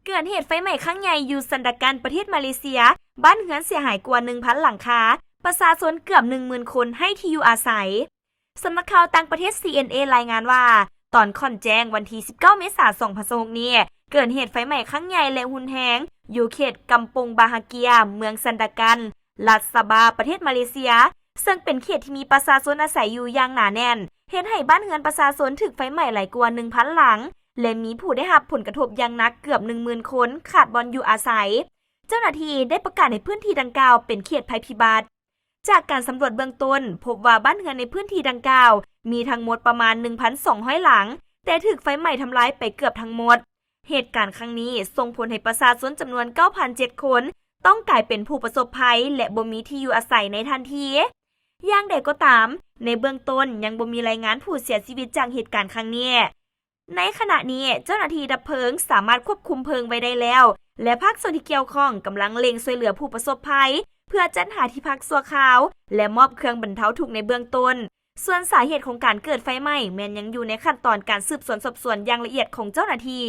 ເກີດເຫດໄຟໄໝ້ຄັ້ງໃຫຍ່ຢູ່ຊັນດາກັນ ປະເທດມາເລເຊຍ, ບ້ານເຮືອນເສຍຫາຍກວ່າໜຶ່ງພັນຫຼັງຄາ, ປະຊາຊົນເກືອບໜຶ່ງໝື່ນຄົນໄຮ້ທີ່ຢູ່ອາໄສ. ສຳນັກຂ່າວຕ່າງປະເທດ ຊີເອັນເອ ລາຍງານວ່າ, ຕອນຂ້ອນແຈ້ງວັນທີສິບເກົ້າ ເມສາ ສອງພັນຊາວຫົກນີ້, ເກີດເຫດໄຟໄໝ້ຄັ້ງໃຫຍ່ ແລະ ຮຸນແຮງ ຢູ່ເຂດກຳປົງບາຮາເກຍ, ເມືອງຊັນດາກັນ, ລັດຊະບາ, ປະເທດມາເລເຊຍ, ເຊິ່ງເປັນເຂດທີ່ມີປະຊາຊົນອາໄສຢູ່ຢ່າງໜາແໜ້ນ, ເຮັດໃຫ້ບ້ານເຮືອນປະຊາຊົນຖືກໄຟໄໝ້ຫຼາຍກວ່າໜຶ່ງພັນຫຼັງ ແລະ ມີຜູ້ໄດ້ຮັບຜົນກະທົບຢ່າງໜັກເກືອບໜຶ່ງໝື່ນຄົນ ຂາດບ່ອນຢູ່ອາໄສ. ເຈົ້າໜ້າທີ່ໄດ້ປະກາດໃຫ້ພື້ນທີ່ດັ່ງກ່າວເປັນເຂດໄພພິບັດ. ຈາກການສຳຫຼວດເບື້ອງຕົ້ນ, ພົບວ່າບ້ານເຮືອນໃນພື້ນທີ່ດັ່ງກ່າວ ມີທັງໝົດປະມານໜຶ່ງພັນສອງຮ້ອຍຫຼັງ, ແຕ່ຖືກໄຟໄໝ້ທຳລາຍໄປເກືອບທັງໝົດ. ເຫດການຄັ້ງນີ້ສົ່ງຜົນໃຫ້ປະຊາຊົນຈຳນວນເກົ້າພັນເຈັດຄົນ ຕ້ອງກາຍເປັນຜູ້ປະສົບໄພ ແລະ ບໍ່ມີທີ່ຢູ່ອາໄສໃນທັນທີ. ຢ່າງໃດກໍຕາມ, ໃນເບື້ອງຕົ້ນຍັງບໍ່ມີລາຍງານຜູ້ເສຍຊີວິດຈາກເຫດການຄັ້ງນີ້. ໃນຂະນະນີ້, ເຈົ້າໜ້າທີ່ດັບເພີງສາມາດຄວບຄຸມເພີງໄວ້ໄດ້ແລ້ວ ແລະ ພາກສ່ວນທີ່ກ່ຽວຂ້ອງກຳລັງເລັ່ງຊ່ວຍເຫຼືອຜູ້ປະສົບໄພ ເພື່ອຈັດຫາທີ່ພັກຊົ່ວຄາວ ແລະ ມອບເຄື່ອງບັນເທົາທຸກໃນເບື້ອງຕົ້ນ. ສ່ວນສາເຫດຂອງການເກີດໄຟໝ້ແມ່ນຍັງຢູ່ໃນຂັ້ນຕອນການສືບສວນສອບສວນຢ່າງລະອຽດຂອງເຈົ້າໜ້າທີ່.